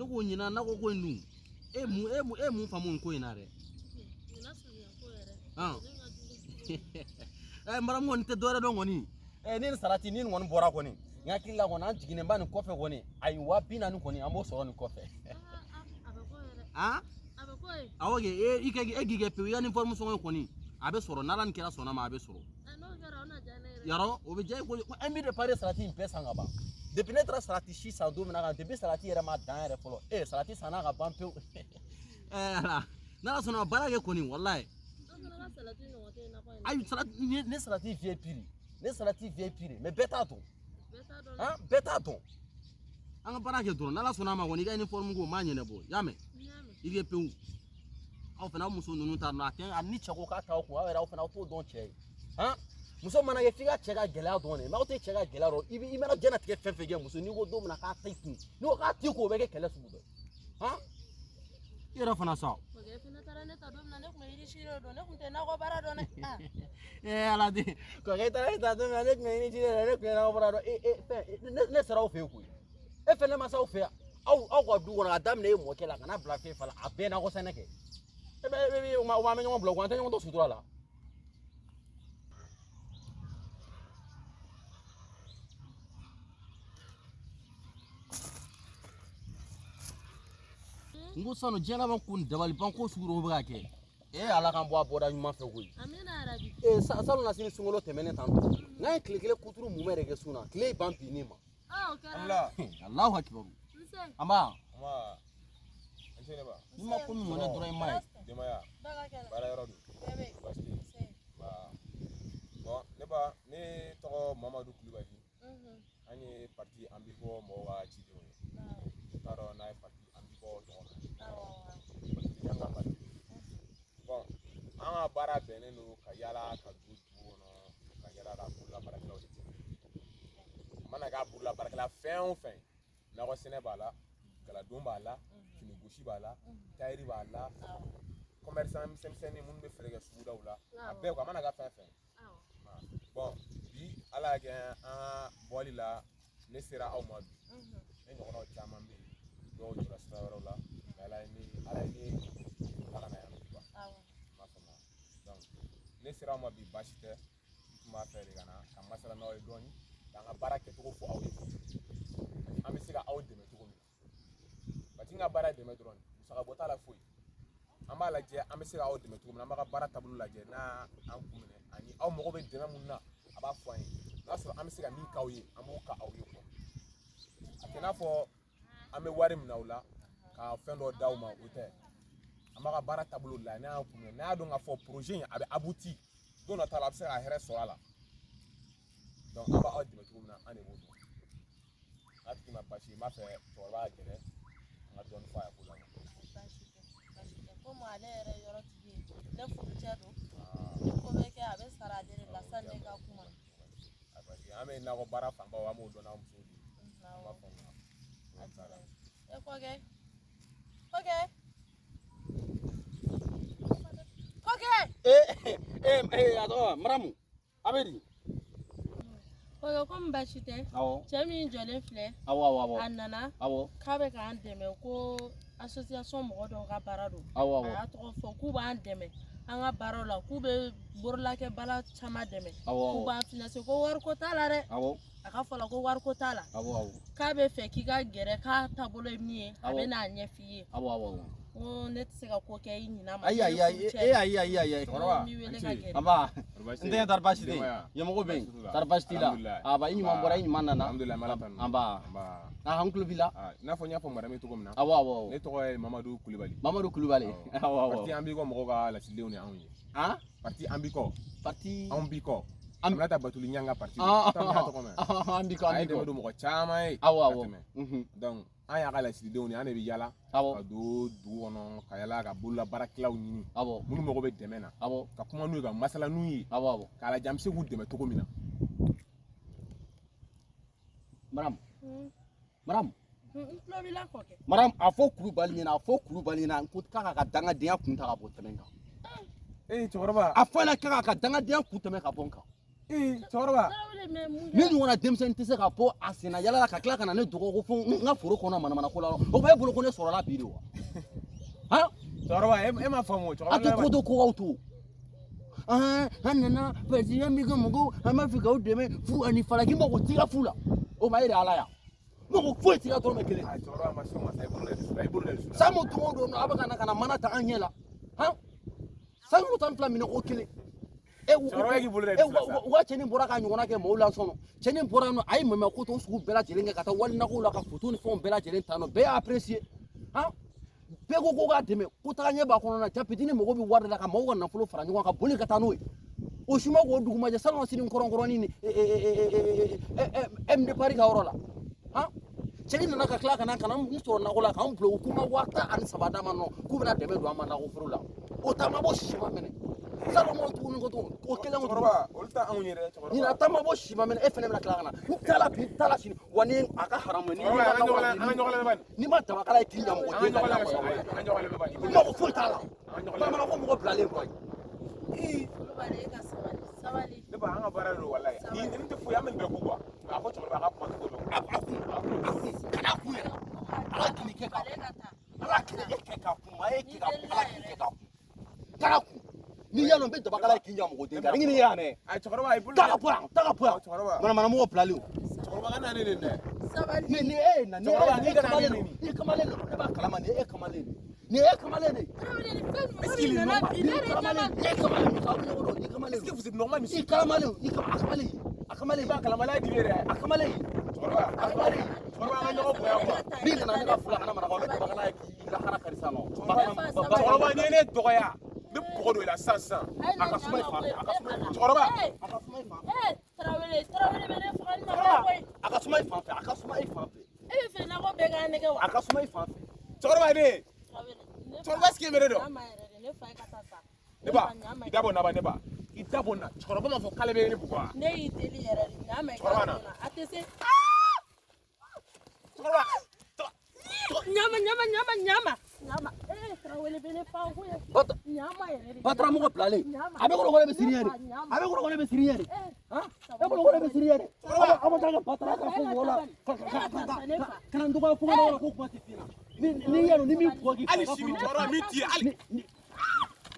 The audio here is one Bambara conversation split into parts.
ko ɲinan nakɔ ko in dun e mun e mun e mun faamu nin ko in na dɛ? Ɲinan samiya ko yɛrɛ. Han. Ne ka jugu. Ɛ maramu kɔni tɛ dɔwɛrɛ dɔn kɔni. Ɛ ni nin salati ni nin kɔni bɔra kɔni, n hakili la kɔni an jiginnen ba nin kɔfɛ kɔni, ayi 40.000 kɔni an b'o sɔrɔ nin kɔfɛ. A bɛ ko yɛrɛ. Han? A bɛ ko ye. Awɔ kɛ e i kɛ e k'i kɛ pewu i ka nin forme sɔngɔ in kɔni a bɛ sɔrɔ n'Ala ni kira sɔnna ma a bɛ sɔrɔ. N'o kɛra o na diya ne yɛrɛ. Yarɔ o bɛ diya i ko an bɛ de pari salati in bɛɛ san ka ban. Depuis ne taara salati si san don min na kan depuis salati yɛrɛ ma dan yɛrɛ fɔlɔ. E salati sanna ka ban pewu. Ɛ Ala n'Ala sɔnna ma baara kɛ kɔni walayi. An fana ka salati ɲɔgɔn tɛ yen nakɔ in na. Ayi salati ne salati VIP de. Ne salati VIP de mais bɛɛ t'a dɔn. Bɛɛ t'a dɔn. Han bɛɛ t'a dɔn. An ka baara kɛ dɔrɔn n'Ala sɔnna a ma kɔni i ka uniforme ko n b'a ɲɛnabɔ i y'a mɛn. N y'a mɛn. I kɛ pewu. Aw fana aw muso ninnu t'a dɔn a tɛ a ni cɛ ko k'a t'aw kun aw yɛrɛ aw fana aw t'o dɔn cɛ ye. Han muso mana kɛ f'i ka cɛ ka gɛlɛya dɔn de mais aw tɛ cɛ ka gɛlɛya dɔn i bɛ i mana diɲɛnatigɛ fɛn fɛn kɛ muso n'i ko don min na k'a t'i kun n'i ko k'a t'i kun o bɛ kɛ kɛlɛ sugu dɔ ye. Han i yɛrɛ fana sa. Kɔkɛ e fana taara ne ta don min na ne tun bɛ yiri si de dɔn ne tun tɛ nakɔ baara dɔn dɛ. Ah. Ee Ala den kɔkɛ i taara ne ta don min na ne tun bɛ yiri ci de la ne tun bɛ nakɔ baara dɔn e e fɛn ne sera aw fɛ yen koyi e fɛnɛ ma s'aw fɛ yan aw ka du kɔnɔ ka daminɛ e mɔkɛ la ka n'a bila fɛn fa la a bɛɛ nakɔ sɛnɛ kɛ e bɛ e bɛ o ma an bɛ ɲɔgɔn bila o an tɛ ɲɔgɔn to sutura la. N ko sisan nɔ diɲɛ laban ko nin dabaliban ko sugu dɔw bɛ ka kɛ e Ala k'an bɔ a bɔda ɲuman fɛ koyi. Amina yarabi. Ee salon na sini sunkalo tɛmɛnen tan tɔ n'an ye tile kelen kuturu mumɛ de kɛ sun na tile ban binni ma. Ah o kɛra. Ala. Alahu akibaru. Nse. An b'a. Nba. N ce ne ba. N'i ma ko min mɔnɛ dɔrɔn i m'a ye. Denbaya. Bɛɛ ka kɛnɛ. Baara yɔrɔ don. Bɛɛ bɛ yen. Baasi tɛ yen. Nse. Nba. Bon ne ba ne tɔgɔ Mamadu Kulubali. An ye parti an bi bɔ mɔgɔw ka cidenw ye. N t'a dɔn n'a ye parti an bi bɔ tɔgɔ mɛn. Awɔ. Parce que an ka parti. Bon an ka baara bɛnnen don ka yaala ka don dugu kɔnɔ ka yaala ka bolola baarakɛlaw de dɛmɛ. A mana k'a bolola baarakɛla fɛn o fɛn ye nakɔ sɛnɛ b'a la galadon b'a la finigosi b'a la tayɛri b'a la commerçant misɛnmisɛnnin minnu bɛ feere kɛ sugudaw la a bɛɛ quoi a mana kɛ fɛn fɛn ye. Bon bi Ala y'a kɛ an ka bɔli la ne sera aw ma bi ne ɲɔgɔnnaw caman bɛ yen dɔw jɔra sira wɛrɛw la mais Ala ye ne bila ka na yan bi quoi. I m'a faamu donc ne sera aw ma bi baasi tɛ n tun b'a fɛ de ka na ka masala n'aw ye dɔɔni k'an ka baara kɛcogo fɔ aw ye ani an bɛ se ka aw dɛmɛ cogo min na parce que n ka baara ye dɛmɛ dɔrɔn de musaka bɔ t'a la foyi an b'a lajɛ an bɛ se k'aw dɛmɛ cogo min na an b'a ka baara taabolo lajɛ n'a an kun minɛ ani aw mago bɛ dɛmɛ mun na a b'a fɔ an ye n'a sɔrɔ an bɛ se ka min k'aw ye an b'o k'aw ye quoi a tɛ n'a fɔ an bɛ wari minɛ aw la ka fɛn dɔ d'aw ma o tɛ an b'a ka baara taabolo lajɛ n'a y'an kun minɛ n'a y'a dɔn k'a fɔ projet in a bɛ abouti don dɔ ta la a bɛ se ka hɛrɛ sɔrɔ a la donc an b'aw dɛmɛ cogo min na an de b'o dɔn n'a tigi ma baasi ye n b'a fɛ cɛkɔrɔba ka gɛrɛ an ka dɔɔnin fɔ a ye ko la. Baasi tɛ baasi tɛ komi ale yɛrɛ ye yɔrɔ tigi ye ne furucɛ don ni ko bɛ kɛ a bɛ sara ale de la sani ne ka kuma. Parce que an bɛ nakɔ baara fanbaw an b'o dɔn n'an musow de ye. An b'a faamuya. E kɔkɛ kɔkɛ kɔkɛ. Ee ee ee a tɔgɔ Maramu a bɛ di. Kɔkɛ komi baasi tɛ. Awɔ. Cɛ min jɔlen filɛ. Awɔ awɔ awɔ. A nana. Awɔ. K'a bɛ k'an dɛmɛ ko association mɔgɔ dɔw ka baara don. Awɔ awɔ. A y'a tɔgɔ fɔ k'u b'an dɛmɛ an ka baaraw la k'u bɛ bololakɛbala caman dɛmɛ. Awɔ awɔ. K'u b'an financer ko wariko t'a la dɛ. Awɔ. A ka fɔ la ko wariko t'a la. Awɔ awɔ. K'a bɛ fɛ k'i ka gɛrɛ k'a taabolo ye min ye a Awɔ. bɛ n'a ɲɛf'i ye. Awɔ awɔ awɔ. N ko ne tɛ se ka ko kɛ i ɲinɛ ma. Ayi ayi ayi e ayi ayi ayi ayi. Cɛkɔrɔba N b'i wele ka gɛrɛ. An b'a n denkɛ tari baasi tɛ yen ɲɛmɔgɔ bɛ yen tari baasi t'i la aba i ɲuman bɔra i ɲuman nana. Alhamdulilayi n b'Ala tanu. An b'a. Nba. Ah n tulo b'i la. I n'a fɔ n y'a fɔ madame ye cogo min na. Awɔ awɔ awɔ. Ne tɔgɔ ye Mamadu Kulubali. Mamadu Kulubali. Awɔ awɔ. Parti an b'i kɔ mɔgɔw ka lasigidenw de y'anw ye. Han? Parti an b'i kɔ. Parti. Anw b'i kɔ. Aminata Batuli Ɲanga parti. Ah, T'a tɔgɔ mɛn. An b'i kɔ an A ye b'i dɛmɛ kɔ. don mɔgɔ caman ye. Awɔ ka awɔ. tɛmɛ. Donc an y'a ka lasigidenw de ye an de bɛ yaala. Awɔ. Ka don dugu kɔnɔ ka yaala ka bololabaarakɛlaw ɲini. Awɔ. Minnu mago bɛ dɛmɛ na. Awɔ. Ka kuma n'u ye ka masala n'u ye. Awɔ awɔ. K'a lajɛ an bɛ se k'u dɛmɛ cogo min na. Maramu. Maramu. N tulo b'i la kɔkɛ. Maramu a fɔ Kulubali ɲɛna a fɔ Kulubali ɲɛna ko k'a ka dangadenya kun ta ka bɔ tɛmɛ kan. Ee cɛkɔrɔba. A fɔ a ɲɛna k'a ka dangadenya kun tɛmɛ ka bɔ n kan. Ee cɛkɔrɔba. Tarawele mais mun Ni kɛra? ɲɔgɔnna denmisɛnnin tɛ se ka bɔ a senna yala la ka tila ka na ne dɔgɔ ko fo n ka foro kɔnɔ manamana ko la, o b'e bolo ko ne sɔrɔla bi de wa? Han? Cɛkɔrɔba, e m'a faamu o A tɛ cɛkɔrɔba. ko to ko aw to. An nana parce que an b'i ka mɔgɔw, an b'a fɛ k'aw dɛmɛ fu ani falaki, mako t'i ka fu la. O ma e de ala ya. Mako foyi t'i ka dɔrɔmɛ kelen. Ayi cɛkɔrɔba, ma se o ma sa, i bolo de dusu la, i bolo de dusu la. San mo don o don a bɛ ka na mana ta an ɲɛ la. Han? 112 minɛ ko kelen. E Cɛkɔrɔba k'i bolo da i e dusu la sa. wa cɛnin bɔra k'a ɲɔgɔnna kɛ maaw la sɔnɔ. Cɛnin bɔra yen nɔ, a ye maɲumako ko tɔ sugu bɛɛ lajɛlen kɛ ka taa wali nakɔw la ka photo ni fɛnw bɛɛ lajɛlen ta nɔ, bɛɛ y'a apprécier. Han? Bɛɛ ko k'a dɛmɛ, ko taga ɲɛ b'a kɔnɔ na, ja petini mago bɛ wari de la ka maaw ka nafolo fara ɲɔgɔn kan ka boli ka taa n'o ye. O si ma k'o dugumajɛ salon sini kɔrɔnkɔrɔnin ni M de Paris ka yɔrɔ la. Han? Cɛnin nana ka tila ka na n sɔrɔ nakɔ la k'an bila u ko n ka 13 000 d'a ma nɔ k'u bɛna dɛmɛ don an ma nakɔ foro la. O ta ma bɔ si ma minɛ. Salon kɔnɔ tuguni ko tuguni o kelen ko tuguni. Cɛkɔrɔba, olu tɛ anw ye dɛ cɛkɔrɔba. Ɲinan ta ma bɔ si ma minɛ, e fɛnɛ bɛna tila ka na. N taala bi, n taala sini, wa ni a ka haramu ye. Ni Cɛkɔrɔba, an ka ɲɔgɔn lamɛn, an ka ɲɔgɔn lamɛn bani. N'i ma dabakala ye k'i ɲa mɔgɔ An ka den ka ɲɔgɔn lamɛn nakɔ sa, la. ayi, an ka ɲɔgɔn lamɛn bani. I bolo Mako foyi t'a la. An ka ɲɔgɔn lamɛn. Bamananko mɔgɔ bilalen kɔ ye. Ee. Kulubali, e ka sabali, sabali. Ne ba, an ka baara de don walayi. Ni nin tɛ foyi, an bɛ nin bɛɛ ko quoi. Mais a fɔ cɛkɔrɔba a ka kuma cogo dɔn. A kun, a kun, kana kun yɛrɛ. Ala k'i kɛ ka Ale ka taa. Ala k'i e kɛ ka kun, maa e kɛ ka kun, Ala k'i kɛ ka kun. Kana kun. N'i y'a dɔn n bɛ dabakala ye k'i ɲa mɔgɔ den kan. Ni y'a mɛn. Ayi cɛkɔrɔba, i bolo. Taa ka bɔ yan, taa ka bɔ yan. Cɛkɔrɔba. Manamana mɔgɔ bilalen o. Cɛkɔrɔba ka na ne de dɛ. Sabali. Ni e ye na, ni Cɛkɔrɔba, e n'i kana kamalen ne don, neni. i kamalen don, ne b'a kalama ni e kamalen de. Ni e kamalen de. Tarawele, ni fɛn Est-ce mɔgɔ qu'il min est nana normal? bi, ne Ni yɛrɛ ɲɛ kamalen, b'a e kamalen don, aw bɛ ɲɔgɔn dɔn, i kamalen Est-ce que don. vous êtes normal, monsieur? I kamalen, i kam a kamalen, a kamalen, I b'a kalama n'a ye dɛ. a kamalen, Cɛkɔrɔba, a kamalen. cɛkɔrɔba, an ka ɲɔgɔn bonya quoi. N'i nana ne ka furu la kana mana bɔ, n bɛ dabakala ye k'i lahara karisa nɔ. Cɛkɔrɔba, n'i ye ne dɔgɔya, n bɛ bɔgɔ don i la sisan sisan. A ka suma i fan fɛ, a ka suma i fan fɛ. Cɛkɔrɔba. A ka suma i fan fɛ. Ee Tarawele, Tarawele bɛ ne fagali ma kɛ koyi. A ka suma i fan fɛ, a ka suma i fan fɛ. E bɛ fɛ nakɔ bɛɛ k'a nɛgɛ wa? A ka suma i fan fɛ. Cɛkɔrɔba ne. Tarawele, ne fa. Cɛkɔrɔba, est-ce que e bɛ ne dɔn? Ɲama yɛrɛ de, ne fa ye ka taa sa. Ne ba, fa, ɲama i da bɔ n na ba, ne ba. I da bɔ n na. Cɛkɔrɔba m'a fɔ k'ale bɛ ne bugɔ wa? Ne y'i deli yɛrɛ de, ɲama i ka Cɛkɔrɔba na. to na. A tɛ se. Cɛkɔrɔba. Ɲama, ɲama, ɲama, ɲama. Ɲama. Ee Tarawele bɛ ne fa koyi. Ɲama yɛrɛ de. Bataramɔgɔ bilalen. Ɲama. A bɛ kɔrɔ ko ne bɛ siri yɛrɛ. Ne fa, ɲama. A bɛ kɔrɔ ko ne bɛ siri yɛrɛ. Ee. Han? E bolo ko ne bɛ siri yɛrɛ. Aw bɛ taa ka batara ka fɔ mɔgɔ la. Ka na n dɔgɔya fo ka na ko kuma tɛ f'i ɲɛna. Ni n'i y'a dɔn ni min bugɔ k'i Hali sini cɛkɔrɔba min t'i ye hali. ni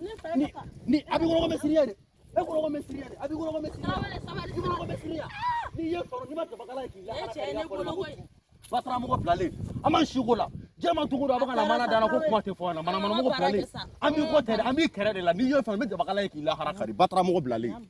Ne fa ni ye ka taa. ni a bɛ kɔrɔ ko n bɛ siri yɛrɛ. E kɔrɔ ko n bɛ siri yɛrɛ. A bɛ kɔrɔ ko n bɛ siri yɛrɛ. Tarawele, sabali. I bolo ko n bɛ siri yɛrɛ. N'i ye sɔrɔ n'i ma dabakala ye k'i E lahara cɛ ye ne bolo koyi. Bataramɔgɔ bilalen. An b'an si ko la. Jɛman togo don a bɛ ka na mana da la ko kuma tɛ fɔ an na. Manamana mɔgɔ bilalen. An b'i kɔ tɛ dɛ, an b'i kɛrɛ de la. N'i ye fɛn n bɛ dabakala ye k'i lahara kari. Bataramɔgɔ bilalen.